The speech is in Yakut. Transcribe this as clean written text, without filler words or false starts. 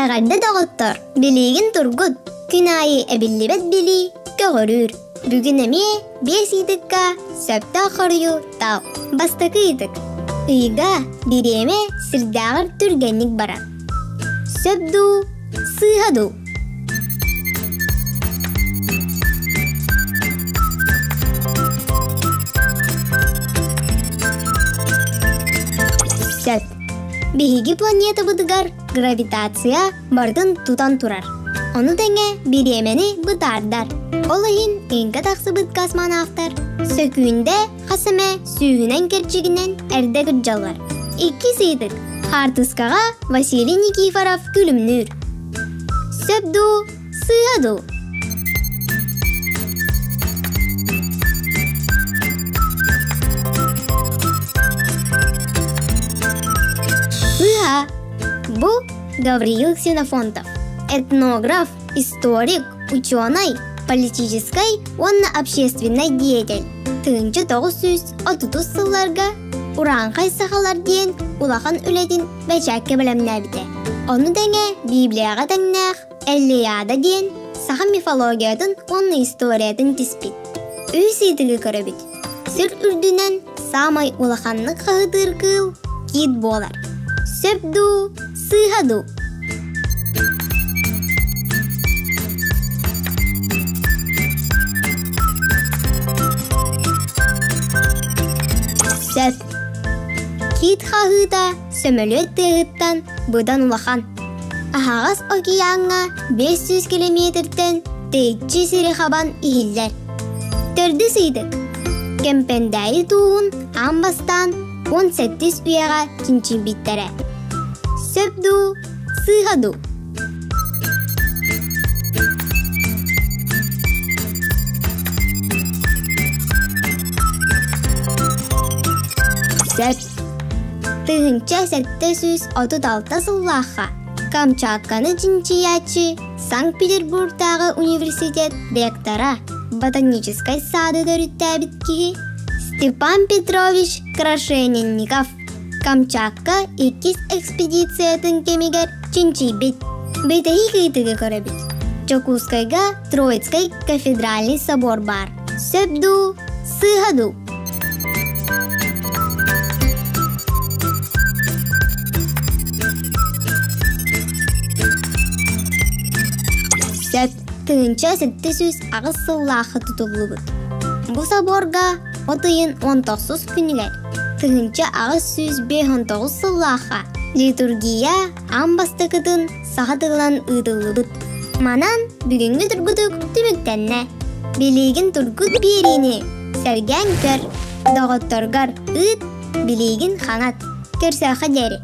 Эҕэрдэ доҕоттор, билиигин тургут, күн аайы эбиллибэт билии көҕүрүүр. Бүгүн эмиэ биэс ыйытыкка сөптөөх хоруйу тал. Бастакы ыйытык. Ыйга бириэмэ сирдээҕэр түргэнник барар. Сөп дуу, сыыһа дуу? Сөп. Биһиги планетабытыгар гравитация барытын тутан турар. Ону тэҥэ бириэмэни бытаардар. Ол иһин ыйга тахсыбыт космонавтар сөкүүндэ хас эмэ сүүһүнэн кэрчигинэн эрдэ кырдьаллар. Иккис ыйытык. Хаартыскаҕа Василий Никифоров күлүмнүүр. Сөп дуу, сыыһа дуу? Сыыһа. Бу Гавриил Ксенофонтов, этнограф, историк, ученый, политическай уонна общественнай деятель. 1930 сылларга Урааҥхай сахалар диэн улахан үлэтин бэчээккэ бэлэмнээбитэ. Ону тэҥэ Библияҕа тэҥнээх Эллиада диэн саха мифологиятын уонна историятын тиспит. Үс ыйытыгы көрөбүт. Сир үрдүнэн саамай улаханнык хаһытыыр кыыл кит буолар. Сөп дуу, сыыһа дуу? Сөп. Кит хаһыыта сөмөлүөт тыаһыттан быдан улахан. Аһаҕас океаҥҥа 500 километртэн тэйиччи сири хабан иһиллэр. Төрдүс ыйытык. Кэмпэндээйи тууһун аан бастаан 17 үйэҕэ чинчийбиттэрэ. Сөп дуу, сыыһа дуу? Сөп. 1736 сыллаахха Камчатканы чинчийээччи Санкт-Петербургтааҕы университет ректора, ботаническай саады төрүттээбит киһи Степан Петрович Крашенинников Камчатка иккис экспедициятын кэмигэр чинчийбит. Бүтэһик ыйытыгы көрөбүт. Дьокуускайга Троицкай кафедральный собор баар. Сөп дуу, сыыһа дуу? Сөп. 1708 сыллаахха тутуллубут. Бу соборга от ыйын 19 күнүгэр 1859 сыллаахха литургия аан бастакытын саха тылынан ыытыллыбыт. Манан бүгүҥҥү тургутук түмүктэннэ. Билиигин тургут биэриини сэргээн көр, доҕотторгор ыыт, билиигин хаҥат. Көрсүөххэ диэри.